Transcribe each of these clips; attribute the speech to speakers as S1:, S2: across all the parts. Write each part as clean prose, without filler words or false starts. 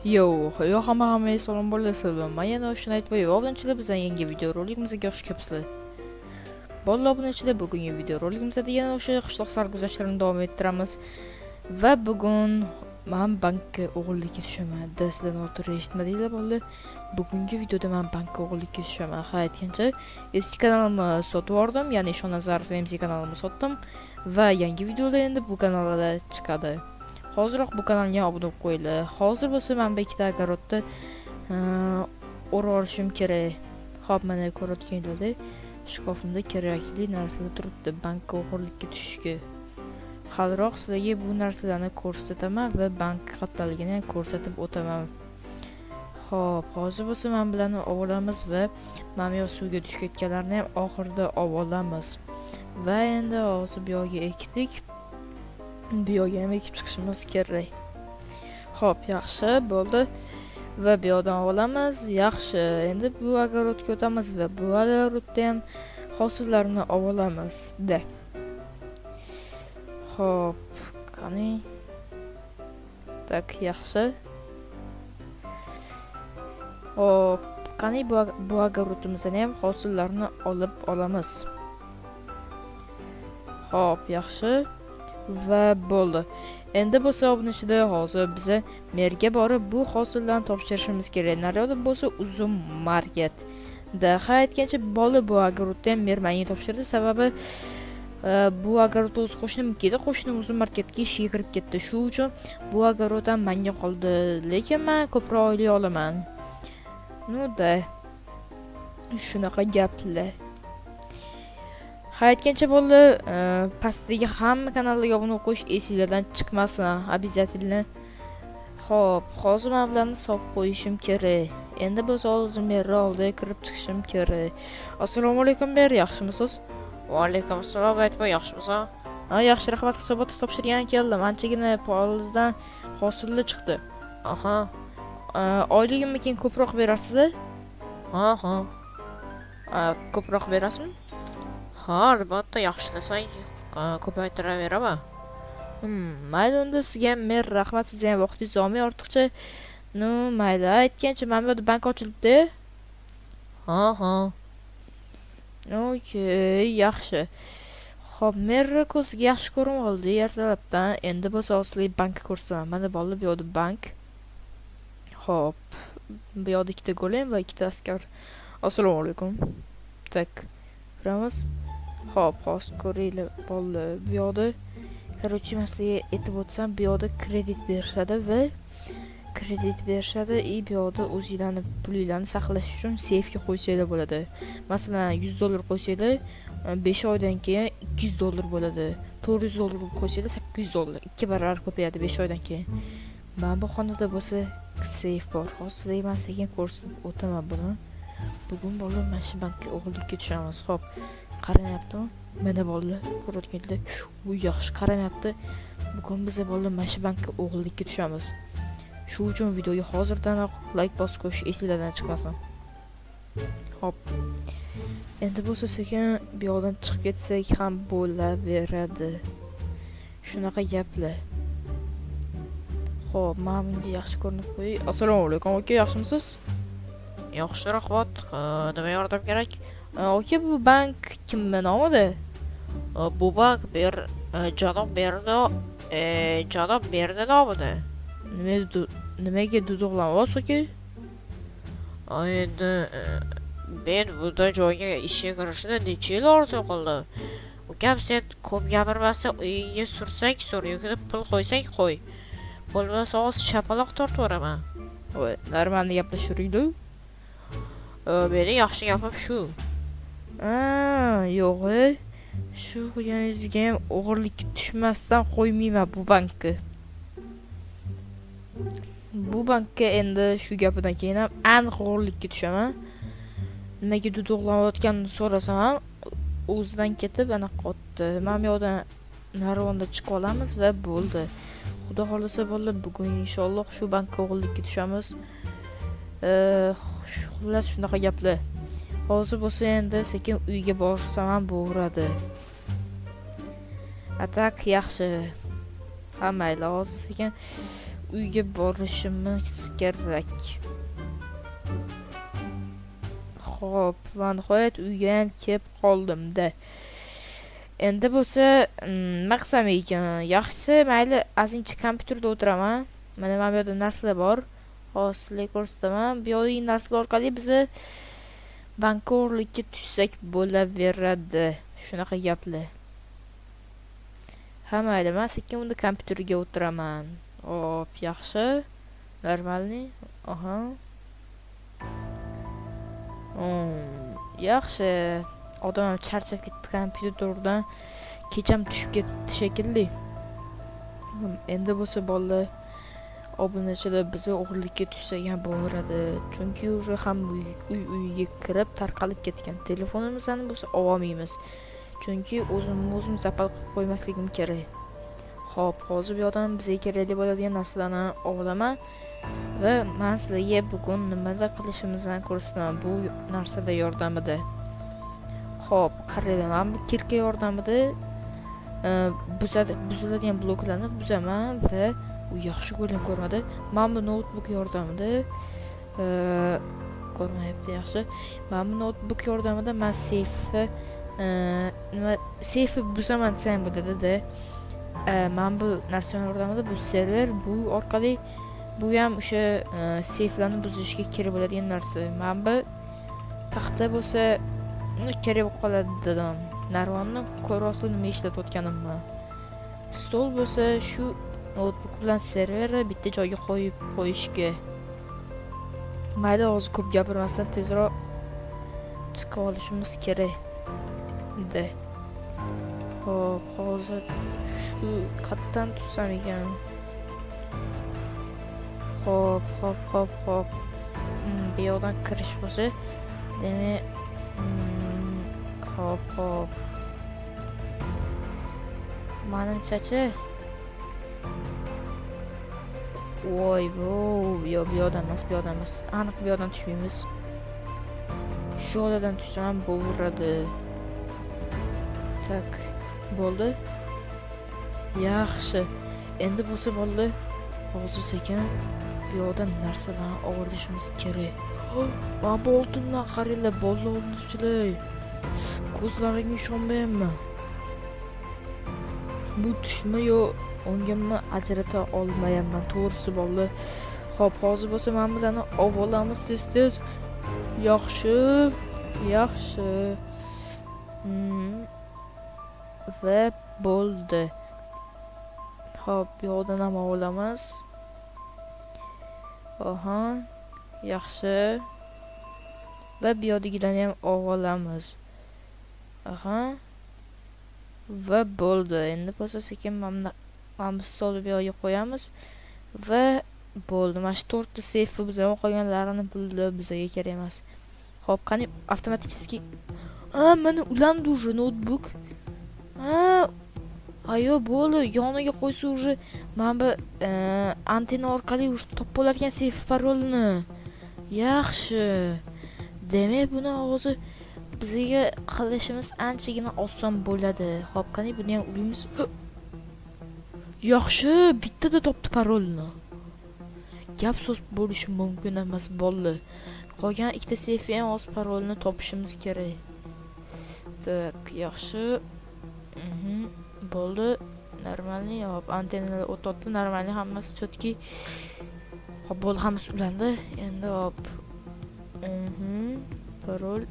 S1: Yo, yo, hamma hammaga salom bolalar, sizlar bilan man yana o'sha Nightboy va obunachilar, bizning yangi videoroligimizga xush kelibsizlar. Bolalar, obunachilar, bugungi videoroligimizda yana o'sha qishloq sarguzashtlarini davom ettiramiz. Va bugun man bankka o'g'irlikka tushaman. Sizlar noto'g'ri eshitmadinglar, bolalar. Bugungi videoda man bankka o'g'irlikka tushaman. Ha, aytgancha, eski kanalimni sotib yubordim, ya'ni Shonazarov MC kanalimni sotdim va yangi videolar endi bu kanalda chiqadi. Hoziroq bu kanalga obuna bo'lib qo'yinglar. Hozir bo'lsa man bu ikkita огород ni o'rib olishim kerak. Xo'p, mana ko'rayotganinglardek shkafimda kerakli narsalar turibdi bankka o'g'irlikka tushishga. Haliroq sizlarga bu narsalarni ko'rsataman va bank qayerdaligini ham ko'rsatib o'taman. Xo'p, hozir bo'lsa mana bularni olamiz va mana bu yoq suvga tushib ketganlarni ham oxirida olib olamiz. Va endi hozir bu yoqga ekdik. Bu yoqga ham ekib chiqishimiz kerak. Xo'p, yaxshi bo'ldi. Va bu yoqdan olamiz. Yaxshi. Endi bu огород ga o'tamiz va bu огород da ham hosillarni olib olamiz. Da. Xo'p, qani. Так, yaxshi. Xo'p, qani bu огород imizni ham hosillarni olib olamiz. Xo'p, yaxshi. Va bo'ldi. Endi bo'lsa, obunachilar, hozir biza merga borib bu hosillarni topshirishimiz kerak. Naryoqda bo'lsa Uzum Market. Da, ha, aytgancha, bola, bu огород ni ham mer menga topshirdi. Sababi bu огород o'z qo'shnim edi. Qo'shnim Uzum Marketga ishga kirib ketdi. Shu uchun bu огород ham menga qoldi. Lekin men ko'proq oylik olaman. Ну да. Shunaqa gaplar. Ha, aytgancha, bo'ldi, pastdagi hamma kanallarga obuna bo'lib qo'yish esinglardan chiqmasin, обязательно. Xo'p, hozir mana bularni solib qo'yishim kerak. Endi bo'lsa hozir merni oldiga kirib chiqishim kerak. Assalomu alaykum, mer, yaxshimisiz?
S2: Va alaykum assalom, Aytboy, yaxshimisan?
S1: Ha, yaxshi, rahmat. Hisobot topshirgani keldim. Anchagina polizdan hosilli chiqdi.
S2: Aha.
S1: Oyligimni keyin ko'proq berasiz?
S2: Ha.
S1: Ko'proq berasizmi?
S2: Ha, albatta, yaxshilasang ko'paytiraveraman.
S1: Mayli unda, sizga ham, mer, rahmat, sizga ham vaqtingizni olmay ortiqcha. Ну, mayli, aytgancha, mana bu yerda bank ochilibdi.
S2: Ha.
S1: Okey, yaxshi. Xo'p, merni ko'ziga yaxshi ko'rinib qoldi ertalabdan. Endi bo'lsa hozir bankka ko'rsataman. Mana, bolalar, bu yoqda bank. Xo'p, bu yoqda ikkita golem va ikkita askar. Assalomu alaykum. Так, kiramiz. Xo'p, hozir ko'ringlar, bolalar, bu yoqda, короче, man sizlarga aytib o'tsam, bu yoqda kredit berishadi va kredit berishadi и bu yoqda o'zinglarni pulinglarni saqlash uchun seyfga qo'ysanglar bo'ladi. Masalan, 100 dollar qo'ysanglar, 5 oydan keyin 200 dollar bo'ladi. 400 dollar qo'ysanglar, 800 dollar. 2 barobar ko'payadi 5 oydan keyin. Mana bu xonada bo'lsa seyf bor. Hozir sizlarga man sekin ko'rsatib o'taman buni. Bugun, bolalar, mana shu bankka o'g'irlikka tushamiz. Xo'p, qaramayaptimi? Mana, bolalar, ko'rayotganlar, u yaxshi qaramayapti. Bugun biza, bolalar, mana shu bankka o'g'irlikka tushamiz. Shu uchun videoga hozirdanoq like bosib qo'yish esinglardan chiqmasin. Xo'p. Endi bo'lsa sekin bu yoqdan chiqib ketsak ham bo'laveradi. Shunaqa gaplar. Xo'p, mana bunga yaxshi ko'rinib qo'yay. Assalomu alaykum, aka, yaxshimisiz?
S2: Yaxshi, rahmat. Nima yordam kerak?
S1: Aka, bu bank kimni nomida?
S2: Bu bank ber janob merni janob merni nomida.
S1: Nimaga duduqlanyapsiz, aka?
S2: Endi men bunday joyga ishga kirishni necha yil orzu qildim. Ukam, sen ko'p gapirmasdan uyingga sursang sur yoki pul qo'ysang qo'y. Bo'lmasa hozir shapaloq tortib yuboraman.
S1: Voy, нормально gaplashavering.
S2: Meni yaxshi gapim shu.
S1: Ha, yo'q, e. Shu qilganingizga ham o'g'irlikka tushmasdan qo'ymayman bu bankka. Bu bankka endi shu gapidan keyin ham aniq o'g'irlikka tushaman. Nimaga duduqlanayotganini so'rasam ham o'zidan ketib anaqa qotdi. Mana bu yoqdan narvonda chiqib olamiz va bo'ldi. Xudo xohlasa, bolalar, bugun inshaalloh shu bankka o'g'irlikka tushamiz. Xullas, shunaqa gaplar. Hozir bo'lsa endi sekin uyga borsam ham bo'laveradi. А так yaxshi. Ha, mayli, hozir sekin uyga borishimiz kerak. Xo'p, va nihoyat uyga ham kelib qoldim-da. Endi bo'lsa, nima qilsam ekan? Yaxshisi, mayli, ozgincha kompyuterda o'tiraman. Mana bu yerda narsalar bor. Hozir sizlarga ko'rsataman. Bu yoqdagi narsalar orqali bizni bankorlikka tushsak bo'laveradi. Shunaqa gaplar. Ha, mayli, men sekin unda kompyuterga o'tiraman. Hop, yaxshi. Нормальный. Aha. Yaxshi. Odam ham charchab ketdi kompyuterdan. Kecham tushib ketdi shekilli. Endi bo'lsa bolalar, obunachilar, bizni o'g'irlikka tushsak ham bo'laveradi. Chunki уже hamma uy uyiga kirib tarqalib ketgan. Telefonimizni bo'lsa olmaymiz. Chunki o'zimni o'zim запал qilib qo'ymasligim kerak. Xo'p, hozir bu yoqdan bizga kerakli bo'ladigan narsalarni olaman va men sizlarga bugun nimada qilishimizni ko'rsataman bu narsada yordamida. Xo'p, qaranglar, mana bu кирка yordamida buziladigan bloklarni buzaman va u yaxshi ko'rgan ko'rmadi. Mana bu noutbuk yordamida ko'rmayapti, yaxshi. Mana bu noutbuk yordamida men seyfni nima, seyfni buzaman desam bo'ladi-da. Mana bu narsa yordamida, bu server, bu orqali bu ham o'sha seyflarni buzishga kerak bo'ladigan narsa. Mana bu taxta bo'lsa kerak bo'lib qoladi dedim. Narvonni ko'ryapsiz nima ishlatayotganimni. Stol bo'lsa shu noutbuk bilan serverni bitta joyga qo'yib qo'yishga. Mayli, hozir ko'p gapirmasdan tezroq chiqib olishimiz kerak. De. Xo'p, hozir shu qayerdan tushsam ekan? Xo'p, xo'p, xo'p, xo'p. Bu yoqdan kirish bo'lsa, demak, xo'p, xo'p. Manimchachi voy, bu yo'q, bu yoqdan emas, bu yoqdan emas. Aniq bu yoqdan tushmaymiz. Shu yoqdan tushsam bo'laveradi. Так, bo'ldi. Yaxshi. Endi bo'lsa bolalar, hozir sekin bu yoqdan narsalarni olishimiz kerak. Mana bu oltinlar qaranglar, bolalar, obunachilar. Ko'zlarimga ishonmayapman. Bu tushmi yo o'ngimni ajrata olmayapman, to'g'risi bolalar. Xo'p, hozir bo'lsa mana bularni olib olamiz tez-tez. Yaxshi, yaxshi. Va bo'ldi. Xo'p, bu yoqdan ham olamiz. Aha, yaxshi. Va bu yoqdagilarni ham olamiz. Aha. Va bo'ldi. Endi bo'lsa sekin mana bu stolni bu yoqqa qo'yamiz va bo'ldi. Mana shu to'rtta seyfi biz ham qolganlarini pulni bizga kerak emas. Xo'p, qani avtomatik. Ha, mana ulandi уже noutbuk. Ha, ayo bo'ldi, yoniga qo'ysa уже mana bu antenna orqali уже topib bo'larkan seyf parolini. Yaxshi. Demak, buni hozir bizga qilishimiz anchagina oson bo'ladi. Xo'p, qani buni ham ulaymiz. Yaxshi, bittada topdi parolni. Gap so'z bo'lishi mumkin emas, bo'ldi. Qolgan ikkita seyfni ham hozir parolni topishimiz kerak. Так, yaxshi. Bo'ldi. Нормальный. Hop, antennalar o'tyapti. Нормальный, hammasi чётки. Hop, bo'ldi, hammasi ulandi. Endi hop. Parol,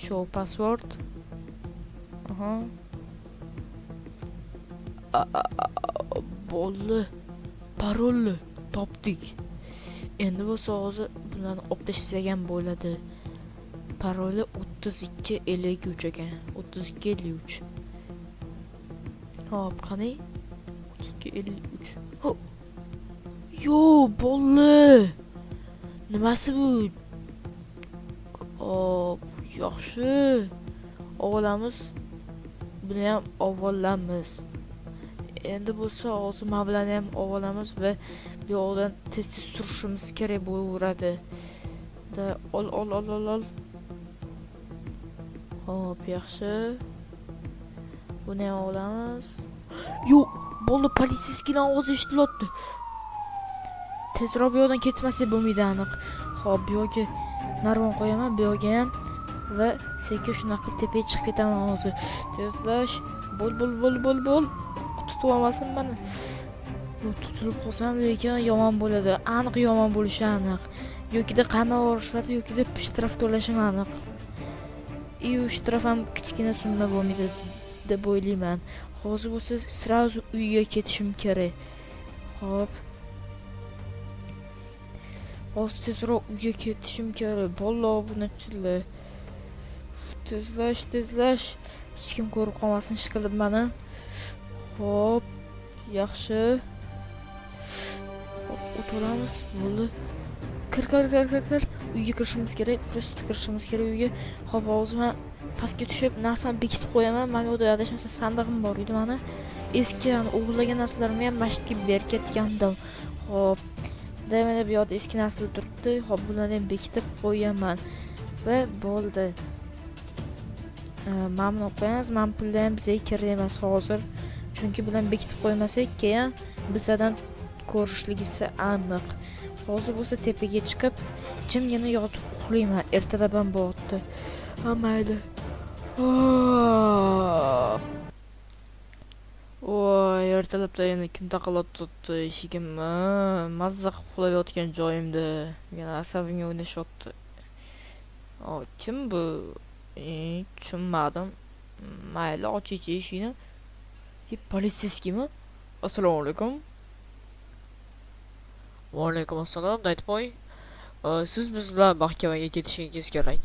S1: show password. Aha. Bo'ldi. Parolni topdik. Endi bo'lsa hozir bularni olib tashlasak ham bo'ladi. Paroli 32 53 ekan. 32 53. Hop, qani? 32 53. Yo, bo'ldi. Nimasi bu? Hop, yaxshi. Olamiz. Buni ham olamiz. Endi bo'lsa hozir mana bularni ham olamiz va bu yoqdan tez-tez turishimiz kerak bo'laveradi. Da, ol, ol, ol, ol, ol. Hop, yaxshi. Buni ham olamiz. Yo'q, bo'ldi, полицейский dan ovozi eshitilyapti. Tezroq bu yoqdan ketmasak bo'lmaydi aniq. Xo'p, bu yoqga narvon qo'yaman, bu yoqga ham va sekin shunaqa qilib tepaga chiqib ketaman hozir. Tezlash. Bo'l, bo'l, bo'l, bo'l, bo'l. Tutib olmasin mani. Bu tutilib qolsam lekin yomon bo'ladi. Aniq yomon bo'lishi aniq. Yokida qamab yuborishadi, yokida shtraf to'lashim aniq. И u shtraf ham kichkina summa bo'lmaydi deb o'ylayman. Hozir bo'lsa сразу uyga ketishim kerak. Xo'p. Hozir tezroq uyga ketishim kerak. Bolalar obunachilar. Tezlash, tezlash. Hech kim ko'rib qolmasin ishqilib mani. Xo'p, yaxshi. Xo'p, o't olamiz. Bo'ldi. Kir, kir, kir, kir, kir. Uyga kirishimiz kerak. Просто kirishimiz kerak uyga. Xo'p, hozir men pastga tushib narsani bekitib qo'yaman. Mana bu yerda adashmasam sandig'im bor edi mani. Eski, yani o'g'irlagan narsalarimni ham mana shu yerga berkitgandim. Xo'p. Mana bu yoqda eski narsalar turibdi. Xo'p, bularni ham bekitib qo'yaman. Va bo'ldi. Mana buni olib qo'yamiz. Mana pullar ham bizga kerak emas hozir. Chunki bularni bekitib qo'ymasak, keyin bizadan ko'rishligisi aniq. Hozir bo'lsa tepaga chiqib, jimgina yotib uxlayman. Ertalab ham bo'lyapti. Ha, mayli. Voy, ertalabda yana kim taqillatdi eshigimni? Mazza qilib uxlab yotgan joyimda. Yana asabimga o'ynashyapti. O, kim bu? Tushunmadim. Mayli, ochaychi eshikni. E, полицейский mi? Assalomu alaykum.
S2: Va alaykum assalom, Nightboy. Siz biz bilan mahkamaga ketishingiz kerak.